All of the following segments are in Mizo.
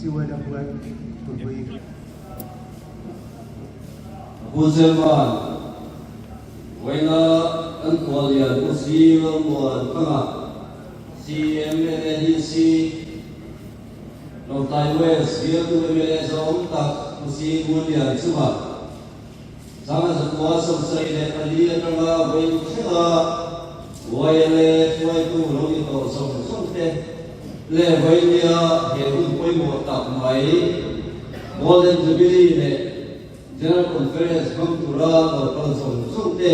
CYW Tunpui. Pu Chairman, vawiina kan khuallian Pu Si Lalmuan Thanga, CMLADC, Lawngtlai West bialtu mla zawng tak Pu Si Ngunlian chunga 1974 atanga vawiin thlenga YLA hruaitu lo ni tawh zawng zawng te leh vawinia he hun pawimawh tak mai Golden Jubilee leh General Conference hmang tura lo kal zawng zawng te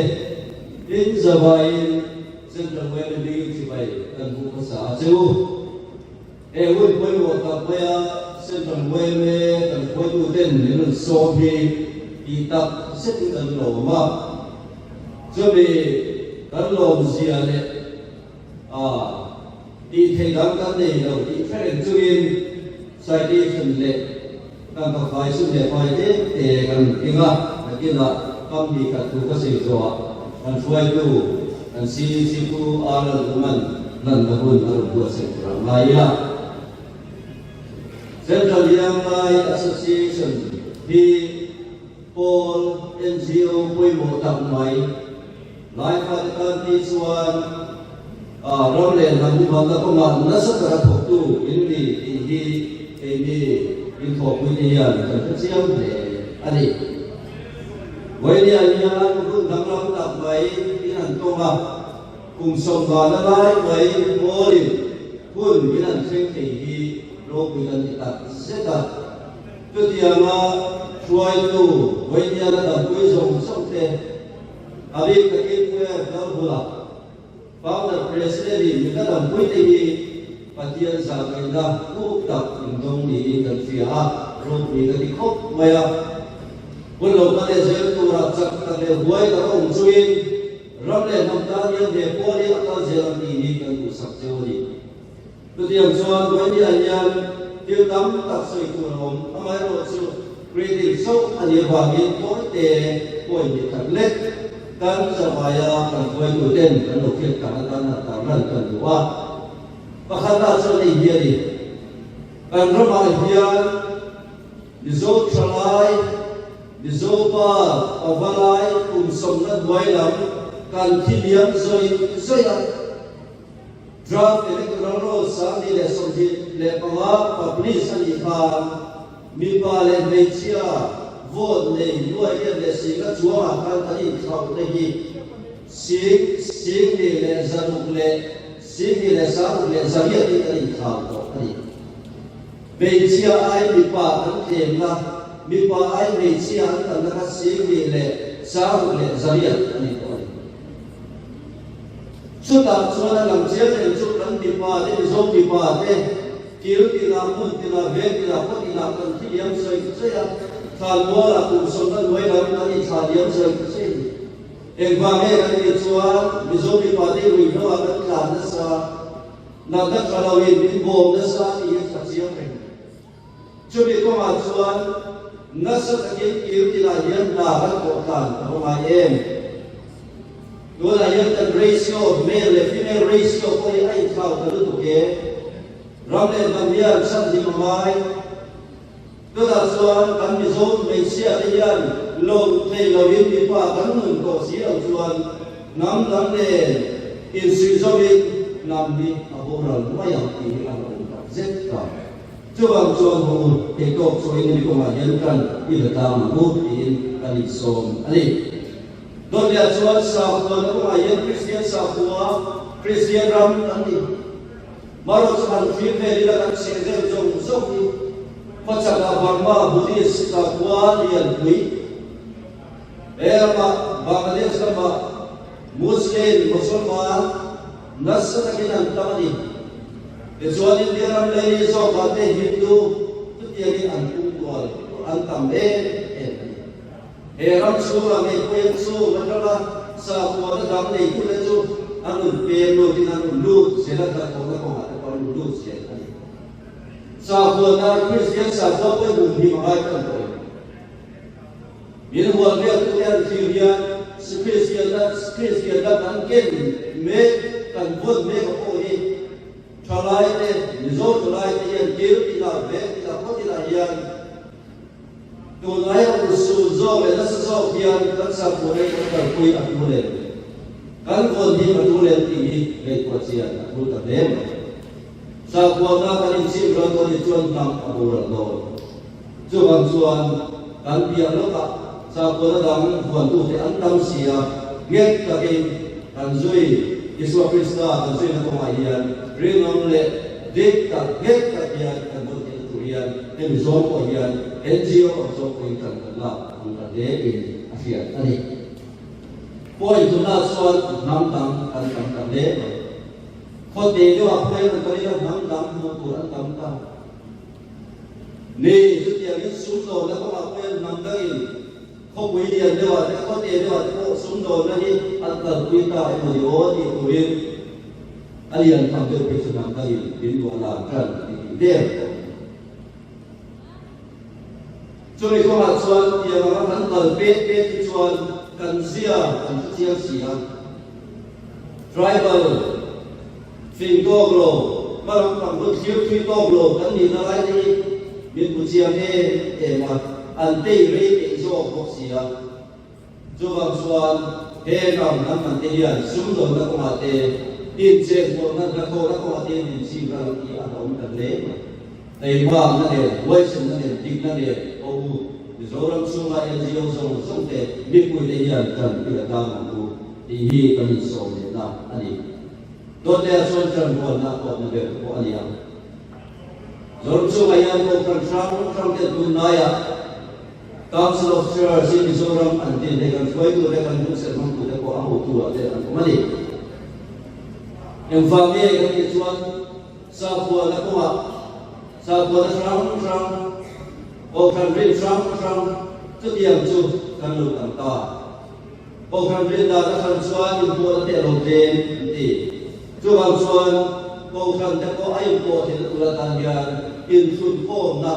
in zavaiin Central YLA bingin chibai kan hmuh hmasa a che u. He hun pawimawh tak maia Central yma kan hruaituten min rawn sawm hi tih tak zetin kan lawm a. Chumi kan lawmzia leh a tih theih dang kan nei lo tih hre reng chungin citation leh kan fafai sum leh fai te te kan keng a, nakinah kam hnih khat thu ka sawi zawhah kan hruaitu kan CEC Pu RL Luman lanna hun a rawn buatsaih tur ang ngai ila. Central Young Lai Association hi pawl NGO pawimawh tak mai Lai fate tan ti chuan ram leh hnam humanna kawngah nasa taka thawktu in ni tih hi keini inthawhpuite hian kan hre chiang hle a ni. Vawinia hian hun danglam tak mai in an tawng a, kum sawmvana lai mai pawlin hun in an thleng thei hi ropui kan ti tak zet a. Chutianga hruaitu Vawinia la dampui zawng zawng te, A bik takin Puia Lalhula, Founder President in mi ka dampui te hi Pathian zahkaihna kuk tak indawng niin kan hria a, ropui ka ti khawp mai a. Hun lo ka leh zel turah chak tak leh huai tak a awm chungin ram leh hnam tan hian he pawl hi a kal zel ang tih hi kan duhsak cheu a ni. Chutiang chuan Vawinia hian thil tam tak sawi tur a awm, amaherawhchu greeting chauh a nih avangin tawite point ni khat lek kan zavaia kan hruaituten kan lo hriat tak atan a tarlan kan duh a. Pakhatah chuan hei hi a ni, kan ramah hian Mizo thalai, Mizo pa, pavalai kum sawmna hnuai lam kan thi liam zawih zawih a. Draft Electoral Roll 2025 publish a nih khan mipa leh hmeichhia vote nei nuai riat leh singa chuangah khan kan inthlauh te hi sing sing hnih leh zaruk leh sing hnih leh saruk leh zariat in kan inthlau tawh a ni. Hmeichhia ai mipa an tlemna, mipa ai hmeichhia an kalna kha sing hnih leh saruk leh zariat a ni tawh a ni. Chutah chuan a lang chiang reng chu kan mipa te, Mizo mipa te, kil tinah, hmun tinah, veng tinah, khaw tinah kan thi liam sawi sawi a, thlanmualah kum sawmna hnuai lam kan inthlah liam sawi sawi a ni. Engvang nge kan tih chuan Mizo mipa te ruihhloah kan tlan nasa, natna tha loin min bawm nasa tih hi a tha chiang reng. Chumi kawngah chuan nasa takin kil tinah hian hna kan thawh tlan a va ngai em? Tunah hian kan ratio, male leh female ratio pawh hi a inthlau ta lutuk e. Ram leh hnam hian chhanhim a ngai. Tunah chuan kan Mizo hmeichhia te hian loh thei loin mipa kan nun tawh si lo chuan hnam dang nen insuihzawmin hnam hi a boral mai ang tih hi a la awm tak zet ta. Chuvang chuan haw u, kei tawk chu in mi kawngah hian kan i la tlang ang u tiin kan insawm a ni. Dawtliah chuan sakhuana kawngah hian Kristian sakhua, Kristian ram kan ni. Marawh chu han thlir vel ila kan chheh vel zawng zawng hi khawchhakah Burma Buddhist sakhua lianpui, he ramah Bangladesh ramah Muslim, Mosolman, Nasa takin an tam a ni. Tichuan India ram lei zawkah te Hindu chutiangin an pungtual an tam em em a ni. He ram chhungah ngei pawhin chung atanga sakhuana dang neitute chu an rawn pem lutin an rawn lut zel a, hnathawhna kawngah te pawh an rawn lut zel a ni. Sakhuana Kristian sakhua pawhin humhim a ngai tan tawh em? Min hual veltu te an thlir hian Kristianna Kristianna kan ken mek, kan vawn mek a pawh hi thalai te, Mizo thalai te hian kil tinah, veng tinah, khaw tinah, Tunlaia urhsun zawk leh nasa zawk hian kan sakhuana hi kan kalpui a tul em? Kan vawn hi a tul em tih hi ngaihtuah chian a tul ta hle mai. Sakhuana kan inchhim ral dawn hi chuan hnam a boral dawn. Chuvang chuan kan piah lawkah sakhuana dang vuantute an tam si a, nghet takin kan zui Isua Krista kan zuina kawngah hian rinawm leh dik tak nghet tak hian kan vawn theihna tur hian hemi zawng pawh hian NGO ang zawng pawhin kan kan lak ang ta hle in a hriat a ni. Point tunah chuan hnam dang kan tam ta hle mai. Khawte deuhah pawh hian an kal ila hnam dang hmuh tur an tam ta. Ni, chutiangin sumdawnna kawngah pawh hian hnam dangin khawpui lian deuhah te, khawte deuhah te pawh sumdawnna hi an kalpui ta emaw ni aw tih turin a lian tham deuh phei chu hnam dangin min luah lan tan ti tih der tawh. Chumi kawngah chuan tiang anga kan kal pet pet hi chuan kan zia kan hre chiang si a. Tribal fing tawk lo, hmalam pang hun thlir thui tawk lo kan nihna lai te hi min hmu chiang em em a, an tei rei peih zawk bawk si a. Chuvang chuan he ram hnam man te hian sumdawnna kawngah te, inchenkawlna hnathawhna kawngah te min chim ral tih a hlauhawm ta hle mai. Keimahna nen, huaisenna nen, dikna nen aw u, Mizoram chhunga NGO zawng zawng te mipuite hian kan i la tlang ang u tih hi kan insawm lehna a ni. Dawttea chuan ṭanrualna a tawpna ber te pawh a ni ang. Zoram chhungah hian Kohhran hrang hrang ten tunlaiah Council of Church in Mizoram an din hei kan hruaitute kan hmuhserh hmangtute pawh a hotu-ah te an awm a ni. Engvang nge kan tih chuan Sakhuana kawngah sakhuana hrang hrang, Kohhran rin hrang hrang chutiang chu kan lo tam ta. Kohhran rin dan a hran chuan inpawhna te a lo tlem an ti. Chuvang chuan Kohhran te pawh a inpawh theihna tur atan hian inthlunkhawmna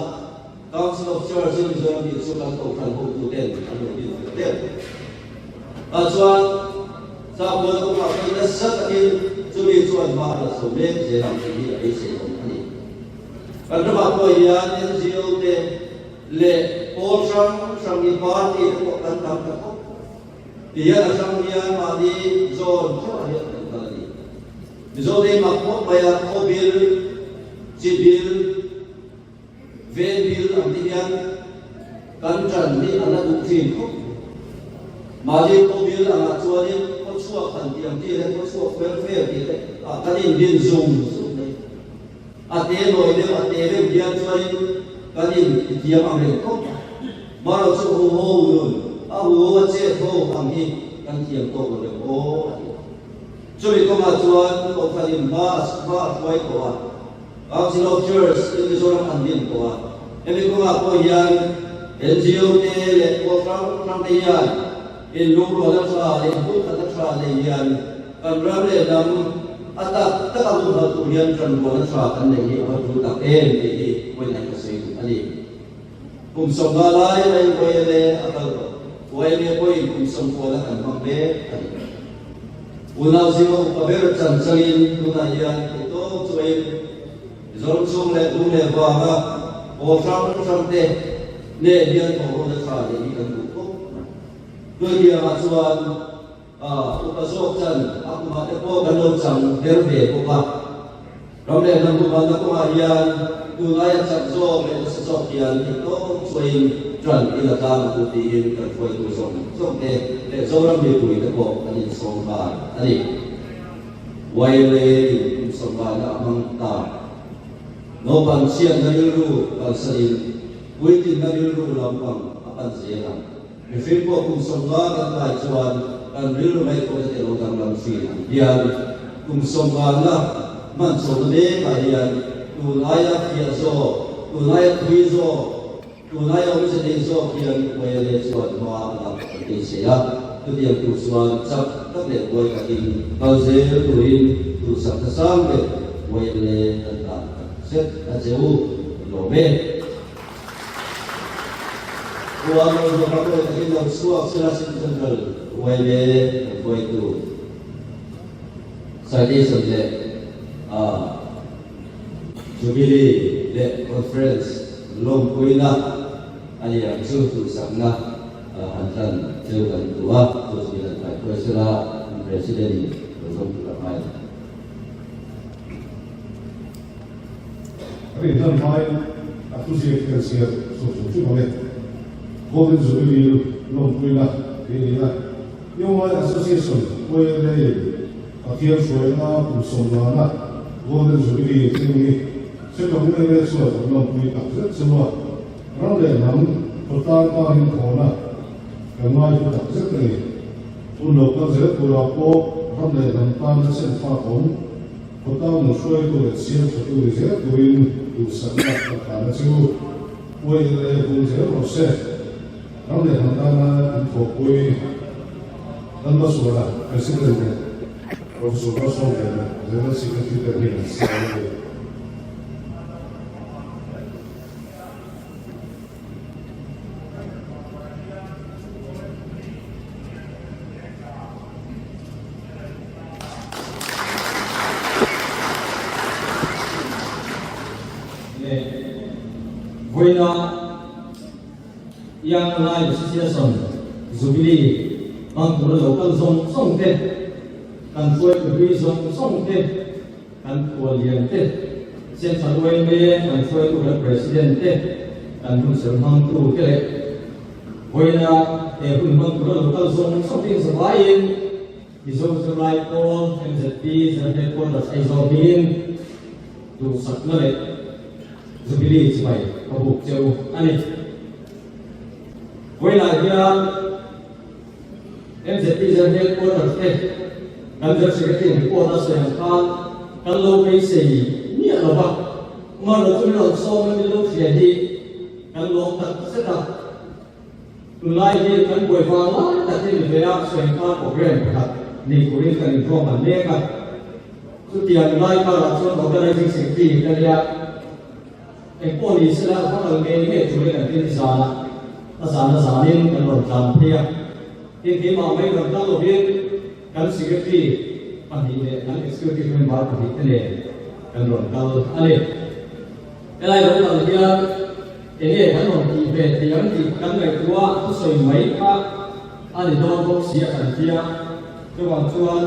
Council of Church in Mizoram tih chu kan Kohhran hotuten an lo din fel der. Tah chuan Sakhuana kawngah pawhin nasa takin chumi chuan hma a la chho mek zel ang tih hi a beisei awm a ni. Kan ramah pawh hian NGO te leh pawl hrang hrang hi party te pawh kan tam ta khawp. Ti hian a hrang hian mahni zawn theuh ah hian kan kal a ni. Mizo te mak khawp mai a, khawbil, chibil, Ven bil ang te hian kan ṭan hi a la duh ṭhin khawp mai. Mahni khaw bil angah chuanin khaw chhuak han tih ang chi leh khaw chhuak welfare tih te ah kan indin zung zung mai. A te nawi deuh a te deuh hian chuanin kan in ti thiam ang reng khawp mai. Marawh chu hu ho nun a hu ho a chet ho ang hi kan thiam tawk lo deuh aw a ti. Chumi kawngah chuan Kohhranin hma hma a hruai tawh a. Council of Church in Mizoram an din tawh a, hemi kawngah pawh hian NGO te leh pawl hrang hrang te hian inlungrualna tha leh inhmuhkhatna tha nei hian kan ram leh hnam a tak tak a humhalh tur hian ṭanrualna tha kan neih hi a va tul tak em tih hi vawiin ka sawi duh a ni. Kum 50 lai mai YLA a kal tawh. YLA pawhin kum sawmkuala kan hmang mek a ni. Unau zinga upa ber chan changin tunah hian theihtawp chuain Mizoram chhung leh dung leh vanga pawl hrang hrang te nen hian thawhhona tha leh hi kan duh khawp mai. Tuaitiangah chuan upa zawk chan a kumah te pawh kan lo chang her ve bawk a. Ram leh hnam humanna kawngah hian tunlaia chak zawk leh nasa zawk hian theihtawp chuain ṭan i la tlang ang u tiin kan hruaitu zawng zawngte leh Zoram mipuite pawh kan insawm nghal a ni. YLA in kum sawmvaina a hmang ta. Naupang chhiatna rilru kalsanin puitlinna rilru lampang a pan zel ang. Mihring pawh kum 50 kan kai chuan kan rilru ngaihtuahna te lo danglam thin ang hian kum 50 na hman chhohna mekah hian tun aia fiah zawk, tun aia thui zawk, tun aia awmze nei zawk hian YLA chuan hma a lak kan beisei a. Chutiang tur chuan chak tak leh buai takin kal zel turin duhsakna sang leh YLA kan dan tak zet a che u lawm e. Khuan lo zawk a pawi takin lo chhuak sela Central YMA kan hruaitu Citation leh Jubilee leh Conference lawmpuina. a ni ang chu duhsakna han hlan cheu kan duh a, chu chu min han kaihruai sela President in lo zawm tur a ngai ang. Kan inhlan hmain a thuziak hian siam sawm sawm chu mang e. Golden Jubilee lawmpuina tih a ni a, Yonglai Association, YLA, in Pathian hruaina kum sawmlana Golden Jubilee thleng hi Central YLA chuan an lawmpui tak zet chu a, ram leh hnam khawtlang tan inkhawna kan ngaihlu tak zet a ni. Hun lo kal zel turah pawh ram leh hnam tana chhenfak awm Khawtlang nun hruaitu leh siam thatu ni zel turin duhsakna kan hlana chu YLA hung zel rawh se. Ram leh hnam tana inthawhpui Lalmasuala President leh Professor Rosawmliana General Secretary te hian an siam a ni. Vawiina Young Lai Association Jubilee hmang tura lo kal zawng zawng te, kan hruaitu hlui zawng zawng te, kan khuallian te, Central yma kan hruaitu kan President te, kan hunserh hmangtu te leh Vawiina he hun hmang tura lo kal zawng zawng te zavaiin Mizo Zirlai Pawl, MZP, General Headquarters Aizawl hmingin duhsakna leh Jubilee chibai ka buk cheu a ni. Vawiinah hian MZP General Headquarters te kan General Secretary report a sawi ang khan kan lo beisei miah lo va, amaherawhchu min rawn sawm a min lo hria hi Kan lawm tak zet a, tunlai hi kan buai vang lai tak hi ni ve a, Sengkar program pakhat nei turin kan inruam an mek a. Chutiang lai karah chuan Organizing Secretary ka nia, engpawh ni sela va kal ngei ngei turin an tin zan a, a zan a zanin kan rawn tlan phei a. Tin, keimah mai rawn kal lovin kan Secretary pahnih leh kan Executive Member pahnih te nen kan rawn kal a ni. Helai lo kal hian enge kan rawn tih ve thei ang tih kan ngaihtuah thusawi mai kha a ni dawn bawk si a kan tia. Chuvang chuan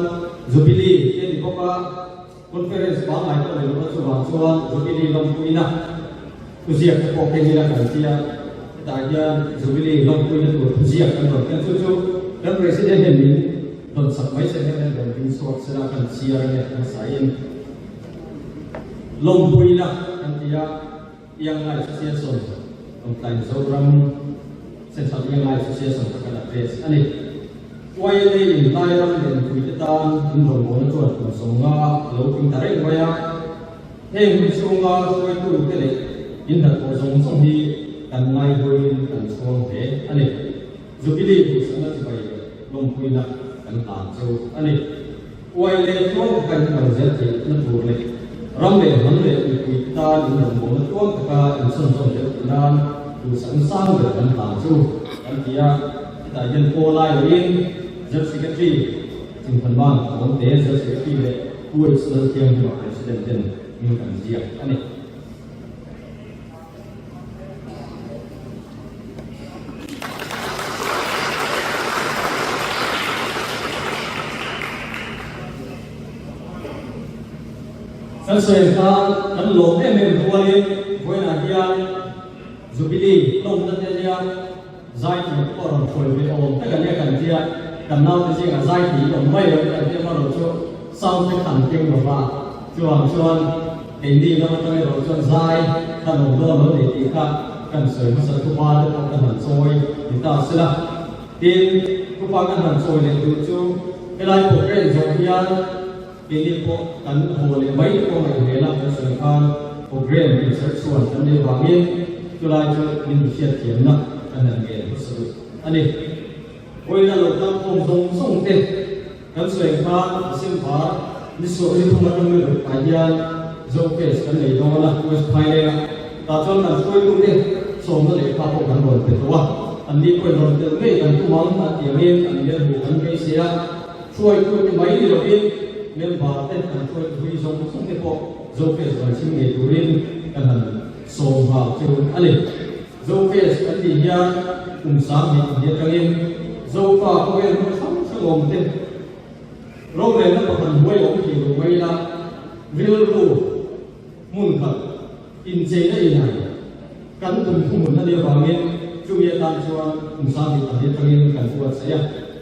Jubilee te a ni bawk a, Conference pangngai pawh ni lova chuvang chuan Jubilee lawmpuina thuziak te pawh keng ila kan tia. Hetah hian Jubilee lawmpuina tur thuziak kan rawn ken chu chu kan President hian min dawn sak mai se hian rawn ding chhuak sela kan chhiar a nia hmasain. Lawmpuina kan ti a, Young Lai Association Lawngtlai Mizoram Central Young Lai Association kha kan address a ni. YLA in Lai ram leh mipuite tan in rawngbawlna chuan kum 50 a lo tling ta reng mai a, heng hun chhunga hruaitute leh in hnathawh zawng zawng hi kan ngaihawiin kan chhuang hle a ni. Jubilee duhsakna chibai leh lawmpuina kan hlan cheu a ni. Uai leh tluang taka in kal zel theih na tur leh ram leh hnam leh mipui te tan in rawngbawlna tluang taka in chhawnzawm zel theih nan duhsakna sang ber kan hlan chu kan ti a. Hetah hian Paul lai loin General Secretary Chingthanman Awmte, General Secretary leh Pu H Lalthianghima President ten hming kan ziak a ni. Kan sawi khan kan lawm em em rualin vawiinah hian Jubilee lawmna te nia zai tih pawh rawn hruai ve awm tak a nia kan tia, kan naute zingah zai tih awm mai lo kan tia amaherawh chu sound te khan keng lova chuang chuan Keini lam atang erawh chuan zai khan awm dawn lo nei tih kha kan sawi hmasa thupa te pawh kan han chawi ni ta sela. Tin, thupa kan han chawi leh duh chu helai program zawh hian keini pawh kan haw leh mai te pawh ngaih hmel a kan sawi khan program inserh chhuan kan neih vangin chulai chu min hriat thiamna kan han ngen hmasa duh a ni. Vawiina lo kal khawm zawng zawng te kan sawi khan December ni suah ni thum atang ni ruk ah hian Zofest kan nei dawn a, West Phailenga tah chuan kan hruaitu te sawmna lehkha pawh kan rawn pe tawh a, an ni pawhin rawn tel ngei kan tum ang a ti angin an hmel hmuh kan beisei a, hruaitu te mai ni lovin member te kan hruaitu hlui zawng zawng te pawh Zofest rawn chhim ngei turin kan han sawm nghal chu a ni. Zofest kan tih hian kum 2000 ni atangin Zofa khawvel hmun hrang hrang awm te rorelna pakhat hnuai awm thei lo mai ila rilru hmun khat incheina inai kan tum thuhmun a nih avangin chumi atan chuan kum 2000 pahnih atangin kan buatsaih a.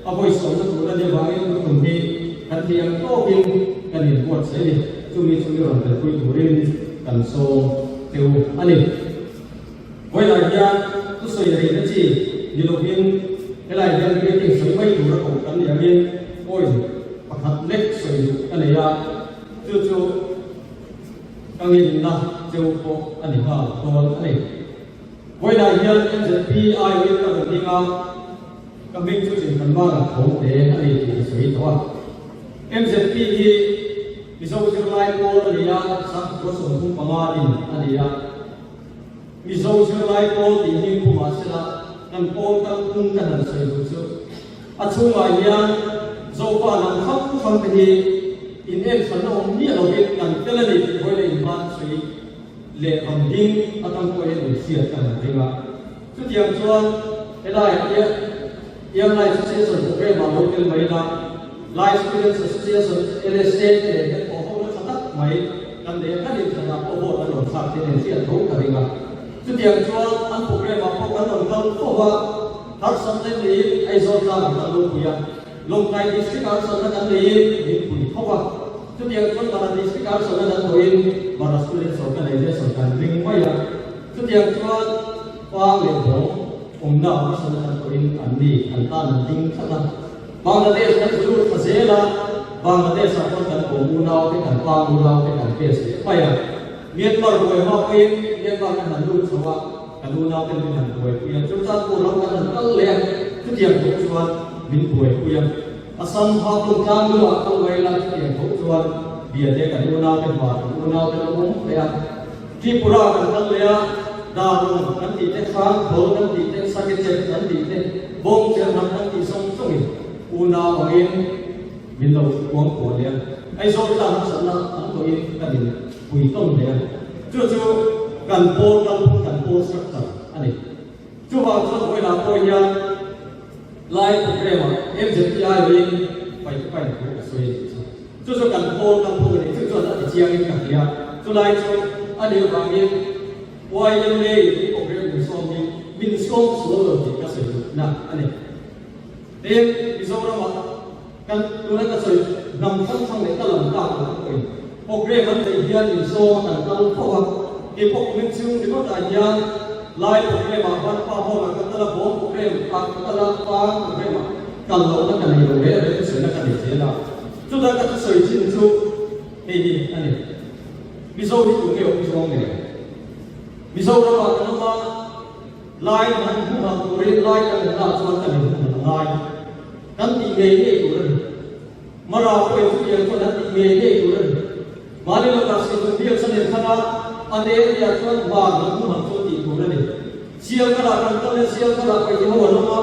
A vawisawmna tur a nih avangin lutum hi kan thei ang tawkin kan inbuatsaih a ni. Chumi chu i rawn telpui turin kan sawm teu a ni. Vawilah hian thusawi rihna chi ni lovin helai hian greeting sawi mai tura koh kan nih angin point pakhat lek sawi duh ka nei a, chu chu ka ngenna cheu pawh a ni nghal dawn a ni. Vawilah hian MZP aiawhin ka rawn ding a, ka hming chu Chinkanmana tho te a ni tih ka sawi tawh a. MZP hi Mizo zirlai pawl a ni a, Sangkhaw 35 din a ni a. Mizo zirlai pawl tih hming pu mah sela kan pawl kal phung ka han sawi duh chu a chhungah hian Zofa lam hrang hrang te hi in enhranna awm miah lovin kan tel a ni tih hawi leh inban sawi leh rawn ding atang pawhin in hriat ka han ring a. Chutiang chuan helai Young Lai Association programme ah lo tel mai ila Lai Students Association, LSA, te nen hian thawh ho nasa tak mai kan nei a, kan inthlanah pawh vote an rawn thlak te nen hriat tho ka ring a. Chutiang chuan an programme ah pawh kan rawn kal fo a, harsatna neiin Aizawl tlangah kan lo pui a, Lawngtlai District ah harsatna kan neiin min pui tho a, chutiang chuan Bara District ah harsatna kan tawhin Bara Students Organization kan ring mai a, chutiang chuan Pang leh Bawng awmna ah harsatna kan tawhin an ni an tan an ding tlat a. Bangladesh kan zu lut thla zel a, Bangladesh ah pawh kan awm unau te, kan pa unau te kan face leh mai a. Myanmar buai hma pawhin Myanmar kan han lut chho a, kan unau ten min han buaipui a, chu chuan pawh ram kan han kal leh a, chutiang tho chuan min buaipui a. Assam Haflong tlang lu ah kal mai ila chutiang tho chuan bia te kan unau te hma kan unau te lo awm leh a. Tripura kan kal leh a, Darung kan tih te, Hrangkhawl kan tih te, Sakechep kan tih te, Bawngcherhnam kan tih zawng zawngin unau angin min lo kuang kuah leh a, Aizawl tlang harsatna an tawhin kan in pui tawn leh a, chu chu kan pawl kalphung kan pawl structure a ni. Chuvang chuan vawilah pawh hian Lai programme ah MZPI in paih paih thu ka sawi a nih chu. Chu chu kan pawl kalphung a ni, chu chuan a ti chiangin ka hria. Chulai chu a nih avangin YMA in programme min sawm hi min sawm sual lo tih ka sawi duhna a ni. Tin, Mizoramah kan tuna ka sawi hnam hrang hrang leh ka lam tak lo te pawhin programme an neih hian min sawm a kan kal fo a, keipawh kumin chhung ringawtah hian Lai programme ah Vanpa Hall ah ka kal a, Bawm programme ah ka kal a, Pang programme ah kal lohna ka nei lo reng reng thusawiina ka nei zel a. Chutah ka thusawi chin chu hei hi a ni. Mizo hi tunge awm zawng nge? Mizoramah kan awm a, lai kan humhalh turin lai kan en lah chuan kan inhumhalh a ngai. Kan tih ngei ngei tur a ni. Mara pawhin chutiang chuan an tih ngei ngei tur a ni. Mahni lakah Sihtum biak san en thlang a, a ne nia chuan van an humhalh chu tih tur a ni. Sial karah kan kal e, sial karah paih ho an awm a,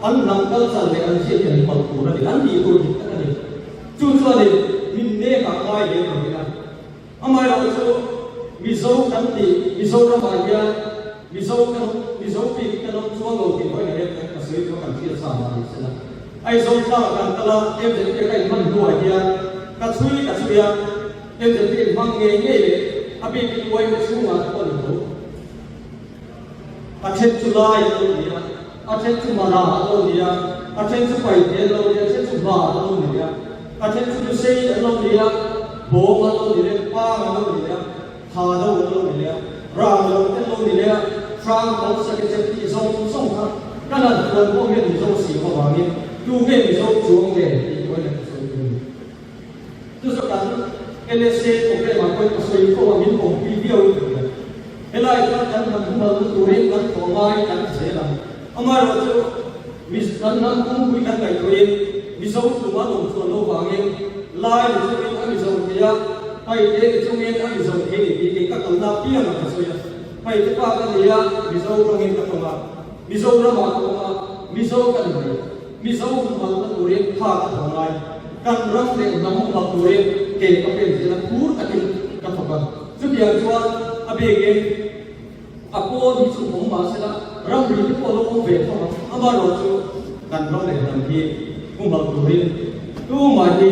an hnam kal chal leh an ziak hi an palh tur a ni, an tih tur dik tak a ni. Chu chuanin min nek ah ngai lem lo ila. Amaherawh chu Mizo kan tih, Mizoramah hian Mizo kan awm, Mizo bik hi kan awm chuang lo tih pawhin a rem kan ka sawi chu kan hriat sa mah ni sela. Aizawl tlangah kan kal a, MZP ka inhman hnuah hian ka chhui ka chhui a, MZP inhmang ngei ngei leh a bikin YMA chhungah te pawh a ni tho. A then chu Lai an lo ni a, a then chu Mara an lo ni a, a then chu Paite an lo ni a, a then chu Hmar an lo ni a, a then chu Lusei an lo ni a, Bawng an lo ni leh, Pang an lo ni leh a, Thado an lo ni leh a, Rang lo te an lo ni leh a, Hrang Tho Sakechep tih zawng zawng kha ka lan huan pawh hian Mizo siam avangin tu nge Mizo chuang le tih pawhin a sawi thung a ni. Chu chu kan LSA programme ah pawhin ka sawi fo a, min awmpui viau in ka hria. Helai chuan kan hnam humhalna turin kan thawh ngai kan ti zel ang. Amaherawhchu Miz kan hnam pumpuii kan ngaihtuahin Mizo tum an awm chuan lo vangin Lai ni chungin a Mizo thei a, Paite ni chungin a Mizo thei ni tih kei ka kalna apiang ah ka sawi a. Paite pa ka ni a, Mizo rawngin ka tawng a, Mizoramah ka awm a, Mizo ka ni mai. Mizo humhalhna turin tha ka thawh ngai, kan ram leh hnam humhalh turin ke ka pen zel a, phur takin ka thawk a. Chutiang chuan a bikin A pawn hi chu awm mah sela ramri te pawh a lo awm ve tho ang. Amaherawhchu kan ram leh hnam hi humhalh turin tumah hi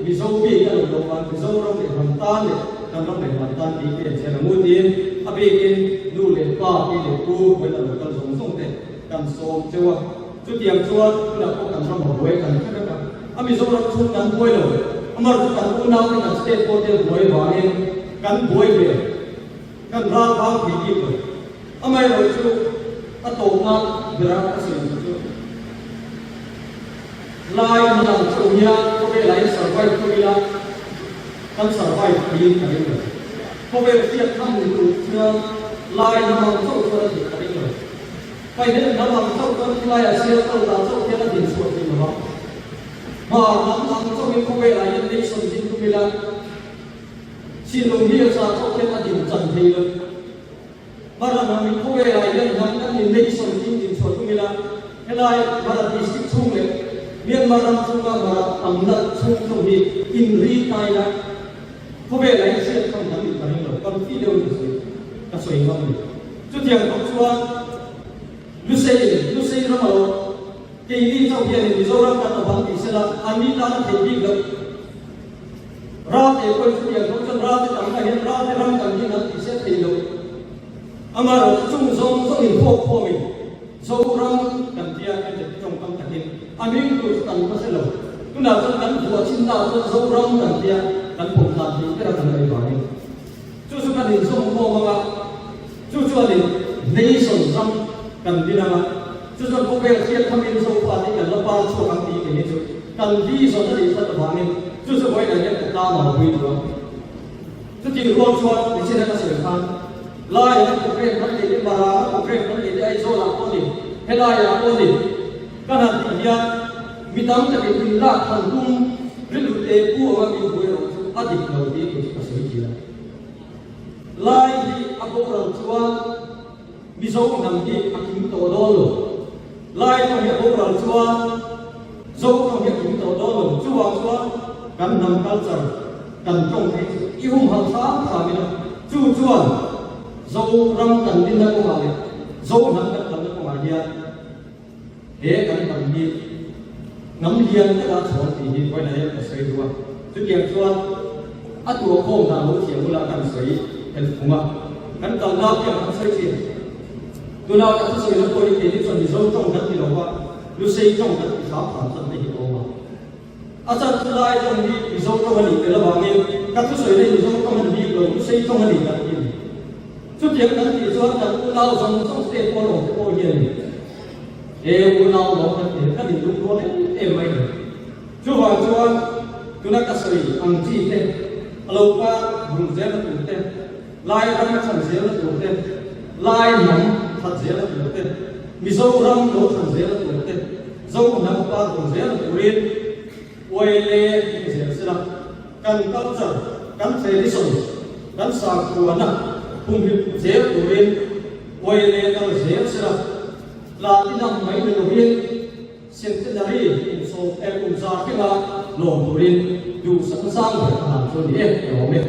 Mizo bik a lo loh ang, Mizo ram leh hnam tan leh kan ram leh hnam tan tih te an ang u tiin a bikin nu leh pa, pi leh pu, vawiin a lo kal zawng zawng te kan sawm cheu a. Chutiang chuan tunah pawh kan ram a buai kan hre vek a, a Mizoram chhung kan buai lo, amaherawhchu kan unaute kan state pawh te buai vangin kan buai ve. Kan ral vang thei bik lo. Amaherawhchu a tawpna bera ka sawi duh chu lai hma lang chauh hian khawvelah hian survive theuh ila kan survive theiin ka ring lo. Khawvel hriat tham ni tur chuan lai hma lang chauh chuan a theih ka ring lo. Paihhen hma lang chauh chuan khilaiah sial kal dah chauh hian a din chhuah thei lo a. Hmar lam ang chauhin khawvelah hian nation din tum ila Sinlung hi a chah chauh hian a din chan thei lo. Mara hnam in khawvelah hian hnam kan in nation tin din chhuah tum ila, helai Mara district chhung leh Myanmar ram chhunga Mara tamna chhung chauh hi inri ta ila, khawvelah hian hriat tham kan nih ka ring lo, kan fi deuhin ka sawi ka sawi ngam a ni. Chutiang bawk chuan Lusei in Lusei ram a lo keini chauh hianin Mizoram kan awm ang tih sela, anni tan a theih bik loh. Rate pawhin chutiang tho chuan rate tamna hian rate ram kan hi an tih set thei lo. Amaherawhchu chung zawng zawngin phawk khawmin Zoram kan tia MZP tawngkam takin a ming tur chu kan hma hre lo. Tunah chuan kan vuah chin ta chuan Zoram kan tia kan pawm dan thei ber a kan ngaih vangin chu chu kan inzawm khawm anga chu chuanin nation ram kan din anga chu chuan khawvel hriat thamin Zofa te kan la par chhuak ang tih kei hi chu Kan vision a nih tlat avangin chu chu vawiin ah hian ka tlang a pui duh a. Chutih rual chuan nichin a ka sawi khan laiah a programme kan neih te, Mara a programme kan neih te Aizawl ah pawh a ni, helai ah pawh a ni. Kan han tih hian mi tam takin in lak than tum rilru te pu anga min buai erawh chu a dik lo tih kei chu ka sawi thin a. Lai hi a boral chuan Mizo hnam hi a kim tawh dawn lo. Lai hnam hi a boral chuan Zo hnam hi a kim tawh dawn lo. Chuvang chuan kan hnam culture, kan tawng phei chu i humhalh hram hram ila. Chu chuan Zo ram kan dinna kawngah leh Zo hnam kan kalna kawngah hian he kan hnam hi hnam lian taka chhawm tih hi vawiinah hian ka sawi duh a. Chutiang chuan a tuah khawm dan lo thiam bulah kan sawi helh phung a, kan kalna piang kan sawi thin. Tuna ka thusawi na pawh hi keini chuan Mizo tawng kan ti lo va, Lusei tawng kan ti hram hram chan te hi a awm a. A chan chu lai tawng hi Mizo tawng a nih tel avangin ka thusawi na hi Mizo tawng a ni bik lo, Lusei tawng a ni kan ti a ni. Chutiang kan tih chuan kan unau zawng zawng state pawn awm te pawh hian he unau lawm kan ti kan inlungrual em em mai ni. Chuvang chuan tuna ka sawi ang chi te, a lo pa bul zelna tur te, lai ram a chhan zelna tur te, lai hnam that zelna tur te, Mizoram lo chhan zelna tur te, Zo hnam a par bul zelna turin uaile in zel sela, kan culture, kan tradition, kan sakhuana humhim zel turin uaile kal zel sela, platinum mai ni lovin, Centenary kum sawm eh kum za thleng a lawm turin duhsakna sang ber a hlan chu a ni e, ka lawm e.